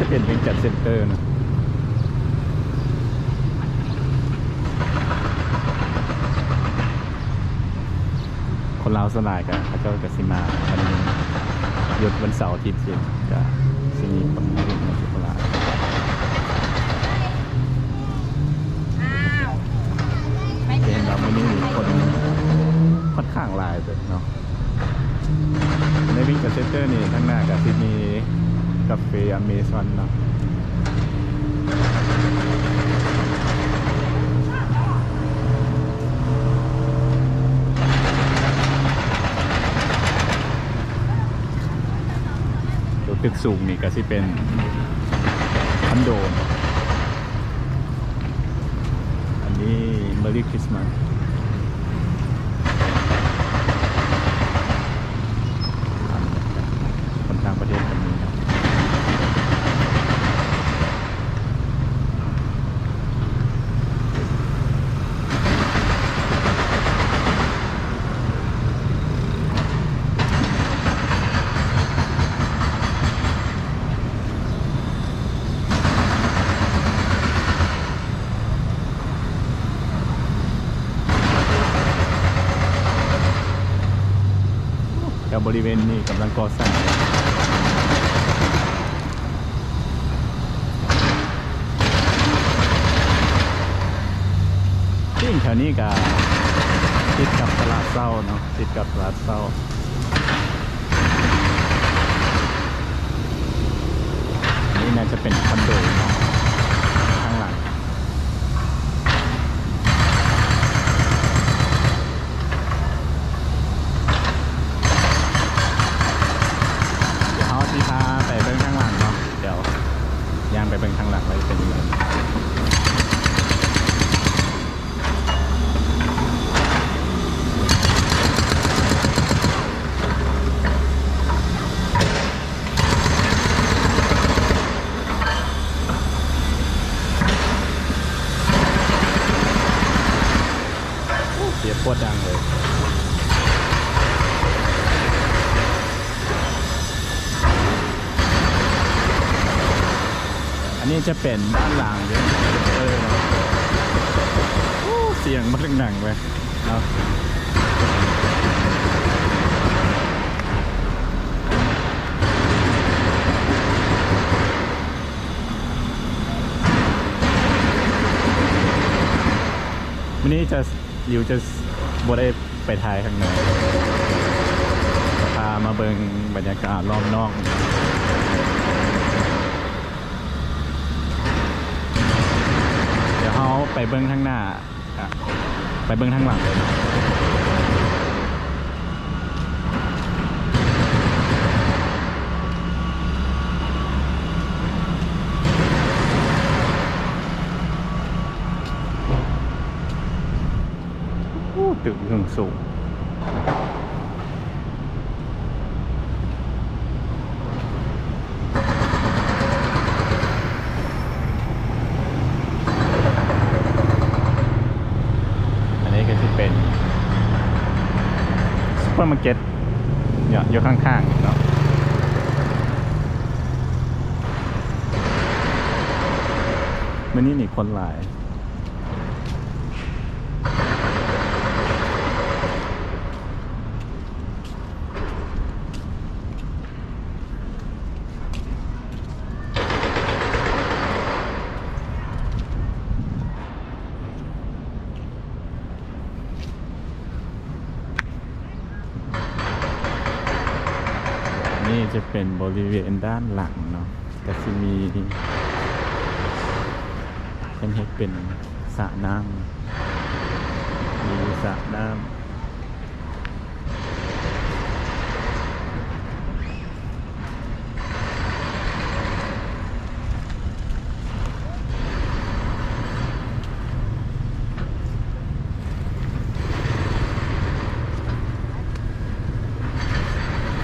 ຈະເປັນວຽງຈັນເຊັນເຕີນະ. ຄົນລາວສ່ວນຫຼາຍກະ ເຂົາເຈົ້າກະຊິມາ ວັນຢຸດວັນເສົາອາທິດຊີ້ ກະຊິມີຄົນມາຫຼິ້ນກະຊິຫຼາຍ. ຈະເຫັນວ່າມື້ນີ້ຄົນຂ້ອນຂ້າງຫຼາຍເຕີບເນາະ. ໃນວິງກາເຊັນເຕີນີ້ ທາງໜ້າກະຊິມີກາເຟອາເມຊອນເນາະ. ຕົວຕຶກສູງນີ້ກະຊິເປັນຄອນໂດ. ອັນນີ້ Merry Christmas ຄົນຕ່າງປະເທດກະມີເນາະ. ແຖວບໍລິເວນນີ້ກຳລັງກໍ່ສ້າງ. ທີ່ຈິງແຖວນີ້ກະຕິດກັບຕະຫຼາດເຊົ້າເນາະ ຕິດກັບຕະຫຼາດເຊົ້າ. ອັນນີ້ໜ້າຈະເປັນຄອນໂດເນາະ ທາງຫຼັງ. ດຽວເຮົາຊິພາໄປເບິ່ງທາງຫຼັງເນາະ ດຽວຍ່າງໄປເບິ່ງທາງຫຼັງວ່າຈະເປັນຈັ່ງໃດ. ໂອ້ ສຽງໂຄດດັງເລີຍ. ອັນນີ້ຈະເປັນດ້ານຫຼັງເດີ ເອີ ໂອ້ ສຽງບັກດັງເວີຍ. ເອົາ ມື້ນີ້ຈະ ຢູ່ຈະບໍ່ໄດ້ໄປຖ່າຍຂ້າງໃນ ຈະພາມາເບິ່ງບັນຍາກາດລອບນອກ. ດຽວເຮົາໄປເບິ່ງທາງໜ້າ ອ່ະ ໄປເບິ່ງທາງຫຼັງເລີຍເນາະ. ໂອ້ ຕຶກຢູ່ເທິງສູງ. ອັນນີ້ກະຊິເປັນຊຸບເປີມາເກັດເນາະ ຢູ່ຂ້າງໆເນາະ. ມື້ນີ້ນີ້ຄົນຫຼາຍ. ນີ້ຈະເປັນບໍລິເວນດ້ານຫຼັງເນາະ ກະຊິມີ ເພິ່ນເຮັດເປັນສະນ້ຳ ມີສະນ້ຳ.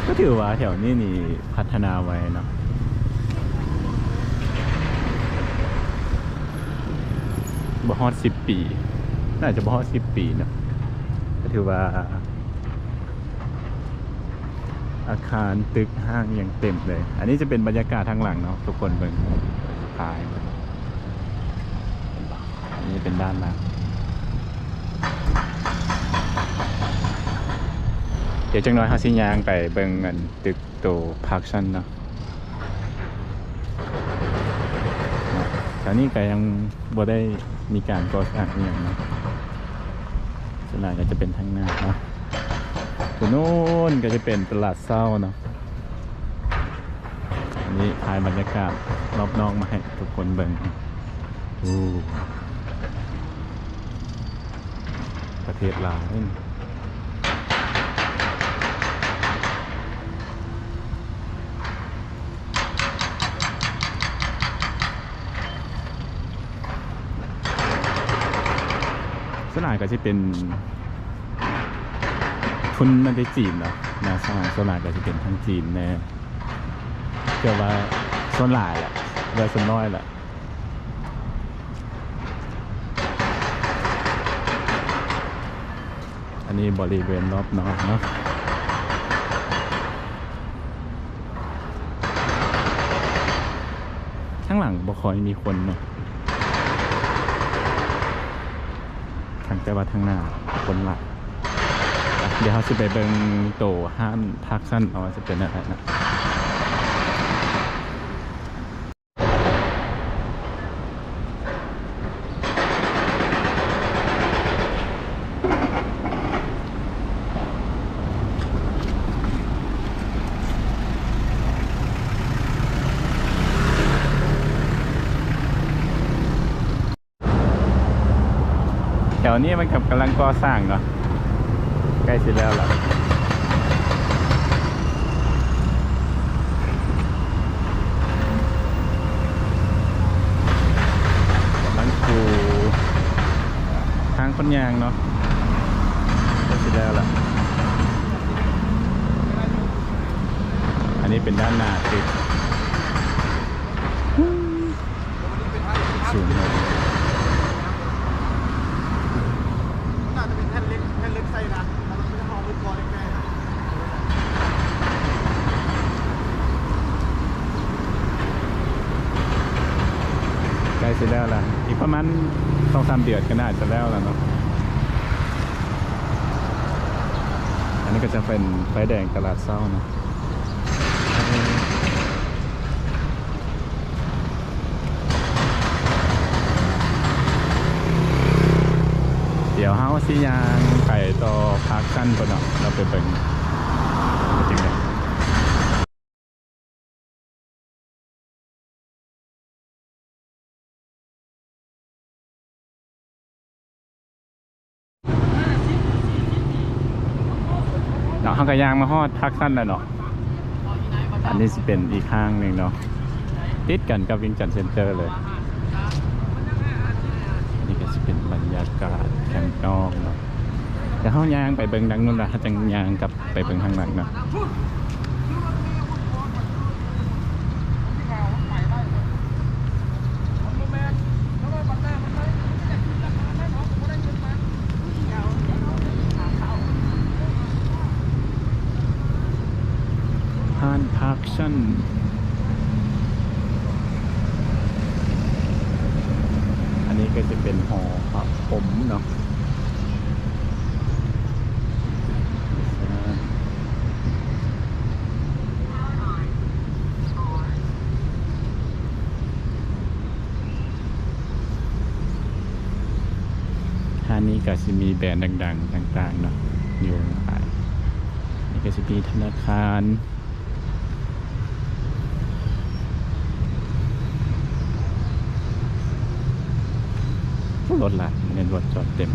ກະຖືວ່າແຖວນີ້ນີ້ພັດທະນາໄວເນາະ. ບໍ່ຮອດສິບປີ ໜ້າຈະບໍ່ຮອດສິບປີເນາະ ກະຖືວ່າ ອາຄານ ຕຶກ ຫ້າງ ອີ່ຫຍັງເຕັມເລີຍ. ອັນນີ້ຈະເປັນບັນຍາກາດທາງຫຼັງເນາະ ທຸກຄົນເບິ່ງ. ພາຍ ເຫັນບໍ່? ອັນນີ້ເປັນດ້ານຫຼັງ. ດຽວຈັກໜ້ອຍເຮົາຊິຍ່າງໄປເບິ່ງອັນຕຶກໂຕ Parkson ເນາະ. ແຖວນີ້ກໍຍັງບໍ່ໄດ້ມີການກໍ່ສ້າງອີ່ຫຍັງເນາະ. ສ່ວນຫຼາຍກໍຈະເປັນທາງໜ້າເນາະ. ໂຕໂນ້ນກໍຈະເປັນຕະຫຼາດເຊົ້າເນາະ. ອັນນີ້ຖ່າຍບັນຍາກາດລອບນອກມາໃຫ້ທຸກຄົນເບິ່ງ. ໂອ້ ປະເທດລາວເດ້. ສ່ວນຫຼາຍກໍຊິເປັນທຶນມາແຕ່ຈີນເນາະ, ໜ້າສ້າງສ່ວນຫຼາຍກໍຊິເປັນທາງຈີນແດ່ ເກືອບວ່າສ່ວນຫຼາຍແຫຼະ ເຫຼືອສ່ວນນ້ອຍແຫຼະ. ອັນນີ້ບໍລິເວນລອບນອກເນາະ. ທາງຫຼັງບໍ່ຄ່ອຍມີຄົນເນາະ, ທາງ ແຕ່ວ່າທາງໜ້າຄົນຫຼາຍ. ດຽວເຮົາຊິໄປເບິ່ງໂຕຮ້ານ Parkson ເນາະ ວ່າຈະເປັນແນວໃດເນາະ. ແຖວນີ້ມັນກໍກຳລັງກໍ່ສ້າງເນາະ, ໃກ້ຊິແລ້ວລະ. ກຳລັງປູທາງຄົນຍ່າງເນາະ, ໃກ້ຊິແລ້ວລະ. ອັນນີ້ເປັນດ້ານໜ້າຕຶກ. ສູງເນາະ. ໜ້າຈະເປັນແທ່ນເຫຼັກ ແທ່ນເຫຼັກໃສ່ນະ ແລ້ວມັນເປັນຫ້ອງເປັນກໍເຫຼັກແນ່ນະ. ໃກ້ຊິແລ້ວລະ, ອີກປະມານສອງສາມເດືອນກໍໜ້າຈະແລ້ວລະເນາະ. ອັນນີ້ກໍຈະເປັນໄຟແດງຕະຫຼາດເຊົ້າເນາະ. ດຽວເຮົາຊິຍ່າງໄປຕໍ່ Parkson ພຸ້ນເນາະ, ເຮົາໄປເບິ່ງວ່າເປັນຈັ່ງໃດ. ເນາະ, ເຮົາກໍຍ່າງມາຮອດ Parkson ແລ້ວເນາະ. ອັນນີ້ຊິເປັນອີກຫ້າງໜຶ່ງເນາະ, ຕິດກັນກັບ Winton Center ເລີຍ. ນີ້ກໍຊິເປັນບັນຍາກາດຂ້າງນອກເນາະ. ດຽວເຮົາຍ່າງໄປເບິ່ງທາງນັ້ນລະ ເຮົາຈັ່ງຍ່າງກັບໄປເບິ່ງທາງຫຼັງເນາະ. ຮ້ານ Parkson ອັນນີ້ກໍຈະເປັນຫໍພະພົມເນາະ. ຮ້ານນີ້ກໍຊິມີແບຣນດັງໆຕ່າງໆເນາະ ຢູ່ຫຼາຍ. ນີ້ກໍຊິມີທະນາຄານ. ໂອ້ ລົດຫຼາຍ, ເຫັນລົດຈອດເຕັມ.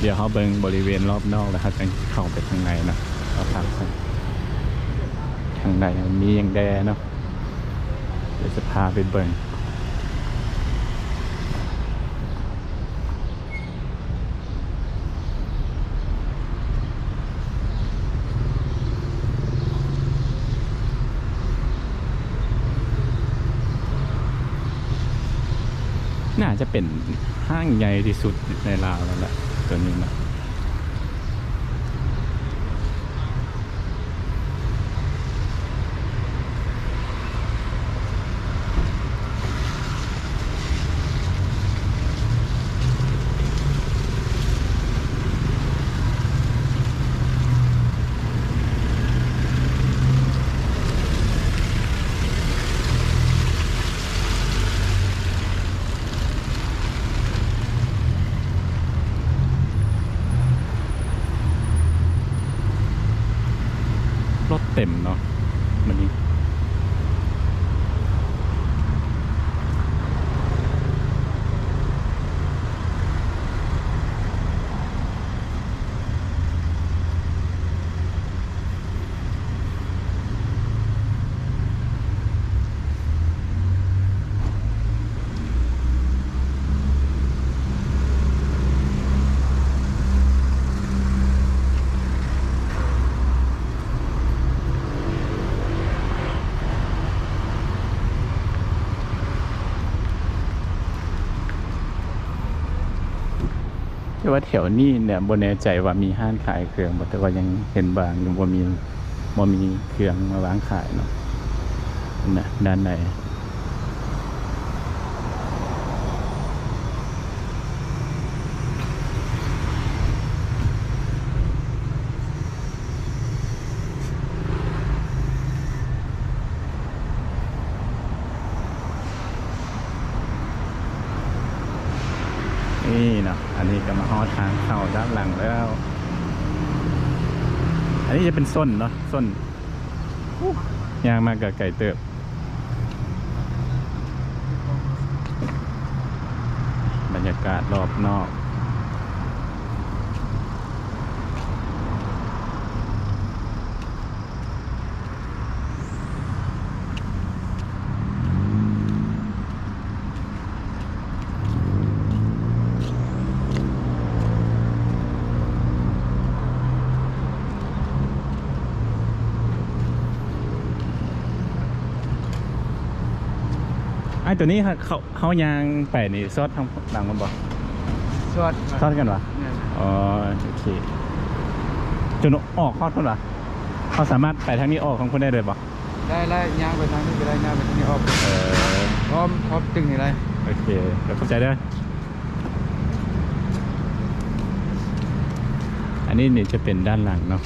ດຽວເຮົາເບິ່ງບໍລິເວນລອບນອກ ແລ້ວເຮົາຈັ່ງຊິເຂົ້າໄປທາງໃນເນາະ, ເຂົ້າທາງໃນ ທາງໃນມັນມີຫຍັງແດ່ເນາະ. ດຽວຈະພາໄປເບິ່ງ. ໜ້າຈະເປັນຫ້າງໃຫຍ່ທີ່ສຸດໃນລາວແລ້ວແຫຼະ ຕົວນີ້ນະ. ລົດເຕັມເນາະມື້ນີ້. ແຕ່ວ່າແຖວນີ້ເນຍ ບໍ່ແນ່ໃຈວ່າມີຮ້ານຂາຍເຄື່ອງບໍ່ ແຕ່ວ່າຍັງເຫັນບາງຢູ່ ບໍ່ມີ ບໍ່ມີເຄື່ອງມາວາງຂາຍເນາະ. ນະ ດ້ານໃນ. ນີ້ເນາະ ອັນນີ້ກໍມາຮອດທາງເຂົ້າດ້ານຫຼັງແລ້ວ. ອັນນີ້ຈະເປັນໂຊນເນາະ ໂຊນ ຍ່າງມາກໍໄກເຕີບ. ບັນຍາກາດລອບນອກ. ອ້າຍ ຕົວນີ້ເຮົາ ເຮົາຍ່າງໄປນີ້ ຊອດທາງຫຼັງມັນບໍ່? ຊອດ ຊອດກັນຫວາ? ແມ່ນ. ອໍ ໂອເຄ ຈົນອອກຮອດພຸ້ນຫວາ? ເຮົາສາມາດໄປທາງນີ້ອອກທາງພຸ້ນໄດ້ເລີຍບໍ່? ໄດ້ ໄດ້ ຍ່າງໄປທາງນີ້ກໍໄດ້ ຍ່າງໄປທາງນີ້ອອກ ເອີ ອ້ອມ ອ້ອມຕຶກນີ້ໄດ້. ໂອເຄ ຂອບໃຈເດີ. ອັນນີ້ນີ້ຈະເປັນດ້ານຫຼັງເນາະ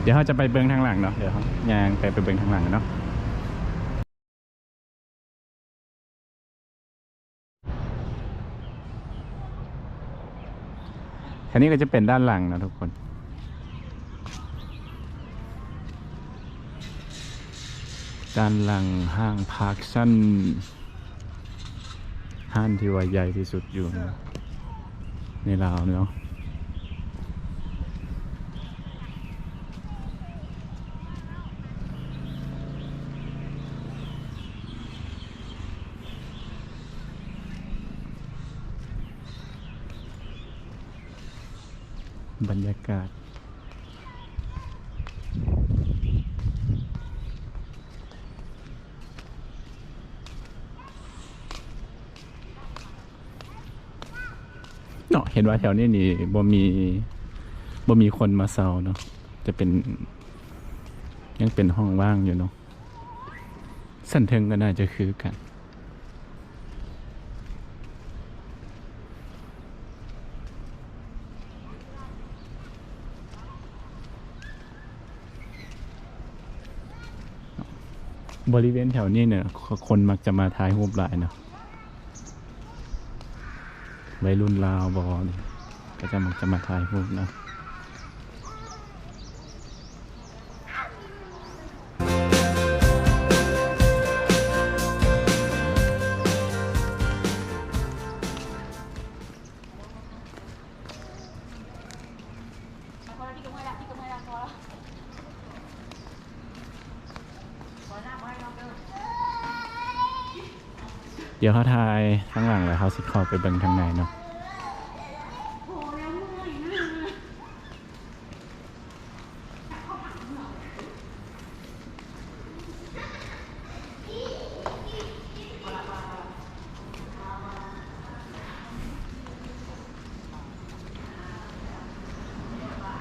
ດຽວເຮົາຈະໄປເບິ່ງທາງຫຼັງເນາະ ດຽວເຮົາຍ່າງໄປ ໄປເບິ່ງທາງຫຼັງເນາະ. ອັນນີ້ກໍຈະເປັນດ້ານຫຼັງເນາະທຸກຄົນ ດ້ານຫຼັງຫ້າງ Parkson ຮ້ານທີ່ວ່າໃຫຍ່ທີ່ສຸດຢູ່ໃນລາວເນາະ. ບັນຍາກາດ ເນາະ ເຫັນວ່າແຖວນີ້ນີ້ບໍ່ມີ ບໍ່ມີຄົນມາເຊົ່າເນາະ ຈະເປັນ ຍັງເປັນຫ້ອງວ່າງຢູ່ເນາະ. ຊັ້ນເທິງກໍໜ້າຈະຄືກັນ. ບໍລິເວນແຖວນີ້ເນຍ ຄົນມັກຈະມາຖ່າຍຮູບຫຼາຍເນາະ. ໄວລຸ້ນລາວບໍ ກໍຈະມັກຈະມາຖ່າຍຮູບເນາະ. ພໍແລ້ວ ພີ່ກໍເມື່ອຍລະ ພີ່ກໍເມື່ອຍລະ ພໍແລ້ວ ພໍແລ້ວ. ດຽວເຮົາຖ່າຍທາງຫຼັງ ແລ້ວເຮົາຊິເຂົ້າໄປເບິ່ງທາງໃນເນາະ.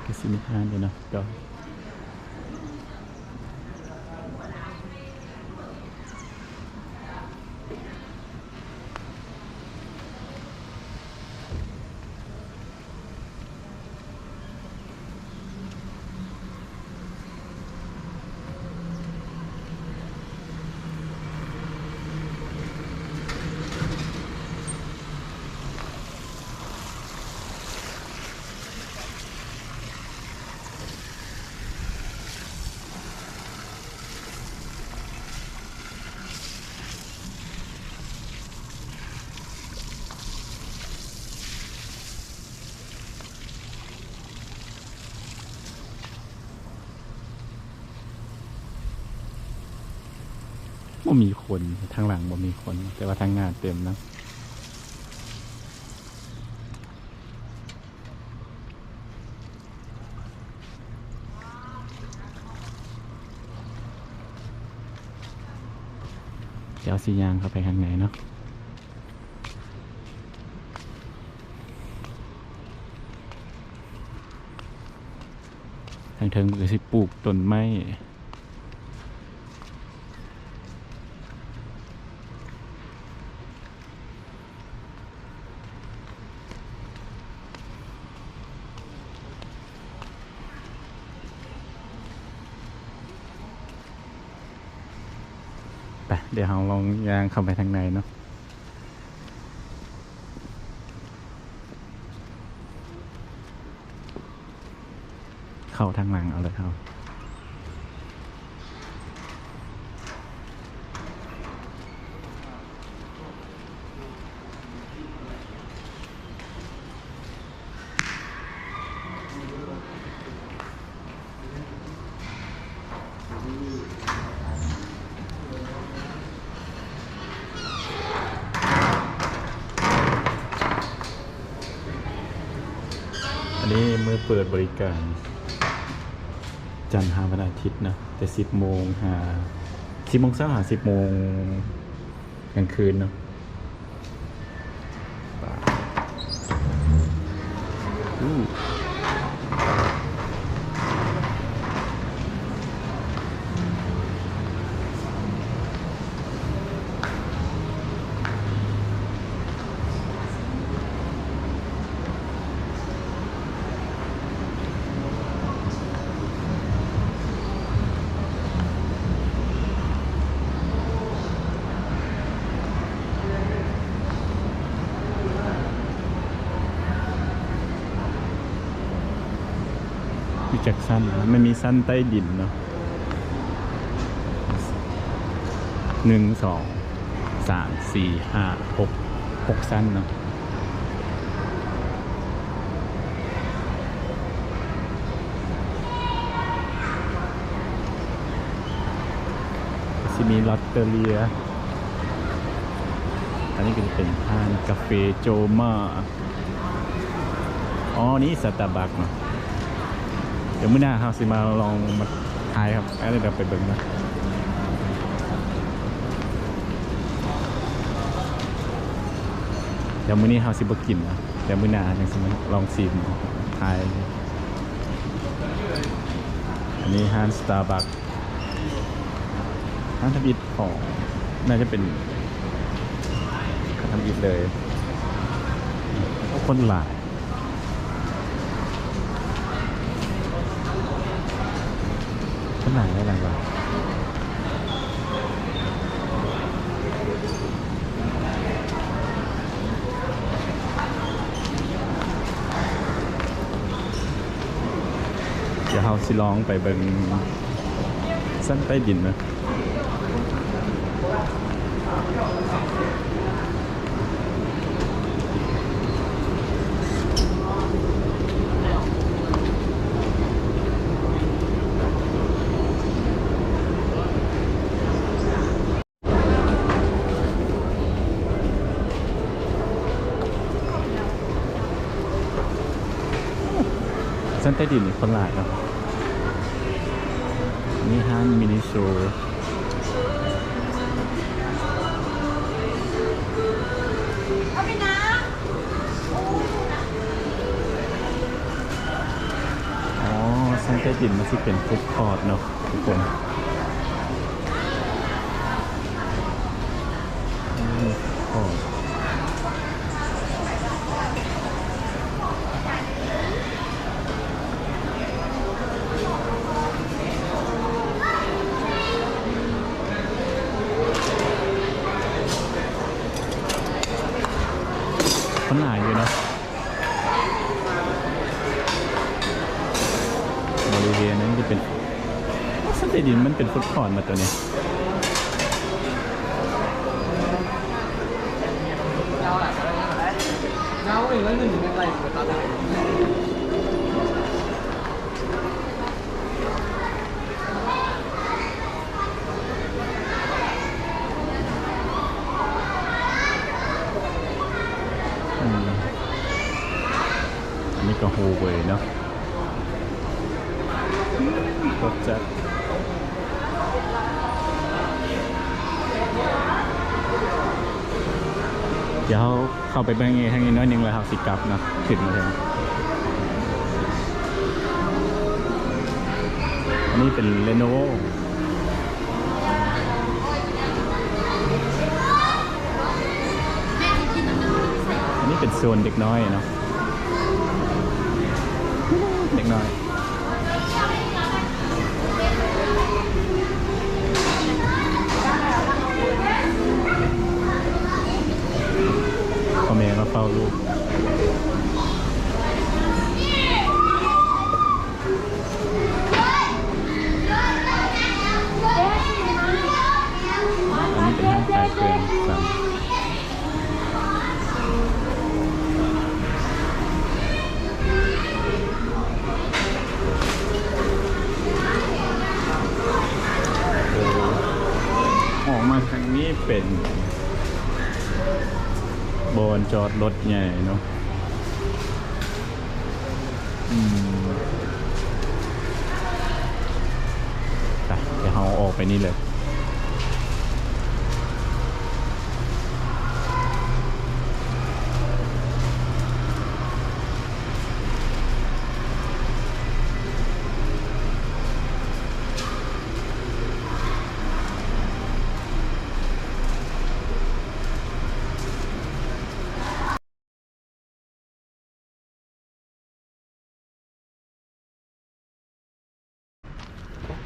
ກໍຊິມີຮ້ານຢູ່ເນາະ ກໍ ບໍ່ມີຄົນ ທາງຫຼັງບໍ່ມີຄົນ ແຕ່ວ່າທາງໜ້າເຕັມນະ. ດຽວຊິຍ່າງເຂົ້າໄປຂ້າງໃນເນາະ. ທາງເທິງເພິ່ນກໍຊິປູກຕົ້ນໄມ້. ໄປ ດຽວເຮົາລອງຍ່າງເຂົ້າໄປທາງໃນເນາະ. ເຂົ້າທາງຫຼັງເອົາເລີຍເຮົາ. ອັນນີ້ມື້ເປີດບໍລິການ ຈັນຫາວັນອາທິດເນາະ ແຕ່ສິບໂມງຫາ ສິບໂມງເຊົ້າຫາສິບໂມງກາງຄືນເນາະ. ມີຈັກຊັ້ນ? ມັນມີຊັ້ນໃຕ້ດິນເນາະ ໜຶ່ງ ສອງ ສາມ ສີ່ ຫ້າ ຫົກ ຫົກຊັ້ນເນາະ. ຊິມີລອດເຕີເລຍ. ອັນນີ້ກໍຈະເປັນຮ້ານກາເຟໂຈມາ. ອໍ ນີ້ສະຕາບັກເນາະ. ດຽວມື້ໜ້າເຮົາຊິມາລອງມາຖ່າຍເນາະ ອັນນີ້ດຽວໄປເບິ່ງເນາະ. ດຽວມື້ນີ້ເຮົາຊິບໍ່ກິນເນາະ ດຽວມື້ໜ້າເຮົາຈັ່ງຊິມາລອງຊີມ ຖ່າຍ. ອັນນີ້ຮ້ານສະຕາບັກ ຮ້ານທຳອິດຂອງ ໜ້າຈະເປັນຮ້ານທຳອິດເລີຍ. ໂອ້ ຄົນຫຼາຍ ຄົນຫຼາຍ ຫຼາຍ ຫຼາຍ. ດຽວເຮົາຊິລອງໄປເບິ່ງຊັ້ນໃຕ້ດິນເນາະ. ຊັ້ນໃຕ້ດິນນີ້ຄົນຫຼາຍເນາະ. ນີ້ຮ້ານມິນິໂຊ ອໍ ຊັ້ນໃຕ້ດິນມັນຊິເປັນຟູດຄອດເນາະທຸກຄົນ. ຄົນຫຼາຍຢູ່ເນາະ. ບໍລິເວນນັ້ນຈະເປັນ ຊັ້ນໃຕ້ດິນມັນເປັນຟຸດຄອດໝົດໂຕນີ້. ອືມ ອັນນີ້ກໍໂຮເວີຍເນາະ ລົດຈັກ. ດຽວເຮົາເຂົ້າໄປເບິ່ງອີກທາງນີ້ໜ້ອຍໜຶ່ງ ແລ້ວເຮົາຊິກັບເນາະ ຂຶ້ນມາເທິງ. ອັນນີ້ເປັນເຣໂນໂວ. ອັນນີ້ເປັນໂຊນເດັກນ້ອຍເນາະ ເດັກນ້ອຍ. ພໍ່ແມ່ມາເຝົ້າລູກ. ອັນນີ້ເປັນຮ້ານຂາຍເຄື່ອງສັງ. ອອກມາທາງນີ້ເປັນບ່ອນຈອດລົດໃຫຍ່ເນາະ. ອືມ ໄປ ດຽວເຮົາອອກໄປນີ້ເລີຍ.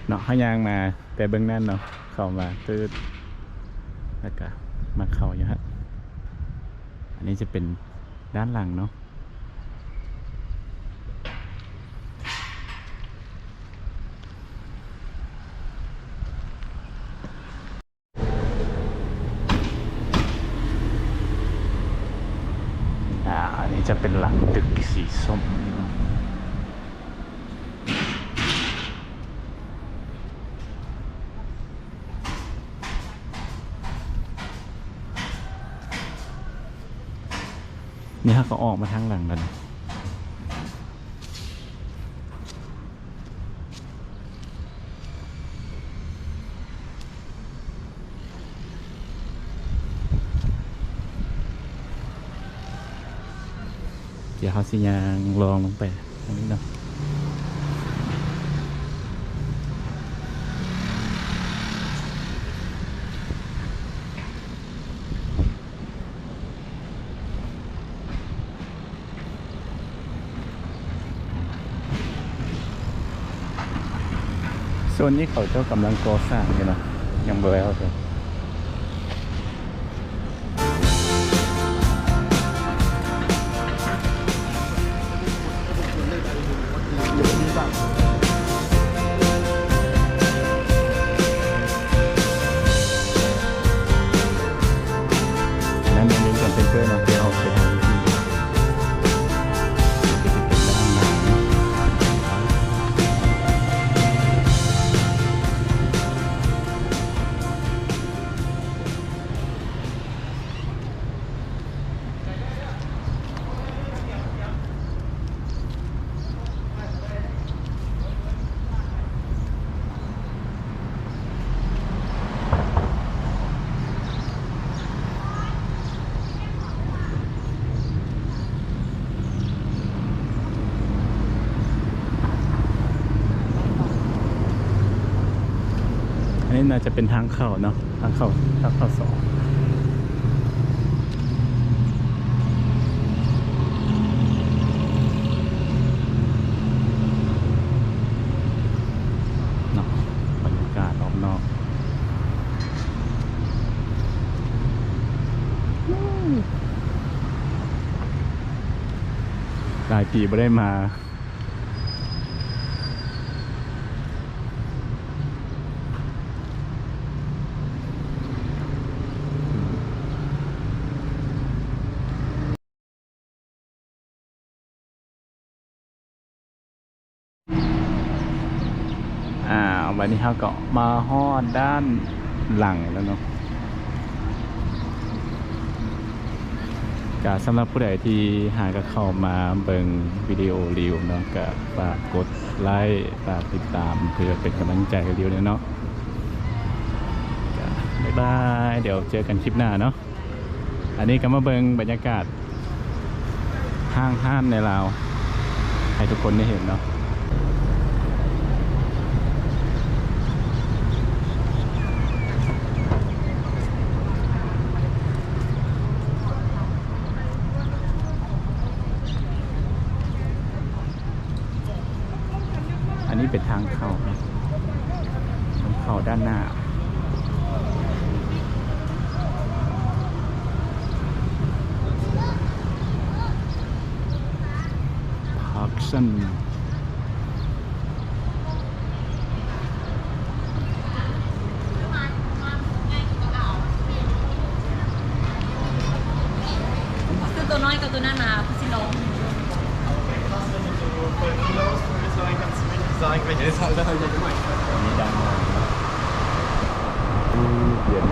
ເນາະ ເຮົາຍ່າງມາແຕ່ເບື້ອງນັ້ນເນາະ ເຂົ້າມາຕຶດ ແລ້ວກະມາເຂົ້າຢູ່ຫັ້ນ. ອັນນີ້ຈະເປັນດ້ານຫຼັງເນາະ. ອາ ອັນນີ້ຈະເປັນຫຼັງຕຶກສີສົ້ມ. ນີ້ເຮົາກໍອອກມາທາງຫຼັງແລ້ວນະ. ດຽວເຮົາຊິຍ່າງລອງລົງໄປທາງນີ້ເນາະ. ໂຊນນີ້ເຂົາເຈົ້າກຳລັງກໍ່ສ້າງຢູ່ເນາະ ຍັງບໍ່ແລ້ວເທື່ອ. ນັ້ນແມ່ນເຊັນເຕີເນາະ ທີ່ເຮົາໄປທາງທີ່ ເ ໜ້າຈະເປັນທາງເຂົ້າເນາະ ທາງເຂົ້າ ທາງເຂົ້າສອງເນາະ. ບັນຍາກາດອອກນອກ ຫຼາຍປີບໍ່ໄດ້ມາ. ອ່າ ບັດນີ້ເຮົາກໍມາຮອດດ້ານຫຼັງແລ້ວເນາະ. ກະສຳລັບຜູ້ໃດທີ່ຫາກໍເຂົ້າມາເບິ່ງວິດີໂອລິວເນາະ ກະຝາກກົດໄລ້ ຝາກຕິດຕາມ ເພື່ອເປັນກຳລັງໃຈໃຫ້ລິວແດ່ເນາະ. ກະບາຍບາຍ ດຽວເຈີກັນຄລິບໜ້າເນາະ. ອັນນີ້ກໍມາເບິ່ງບັນຍາກາດຫ້າງຮ້ານໃນລາວ ໃຫ້ທຸກຄົນໄດ້ເຫັນເນາະ. ອັນນີ້ເປັນທາງເຂົ້າ ທາງເຂົ້າດ້ານໜ້າ Parkson. Hast du so neu, so neu mal, bisschen laufen? Sagen, welches Alter halt immer. ອັນນີ້ດ້ານໜ້າເນາະ ໂອ້ ເຢັນ.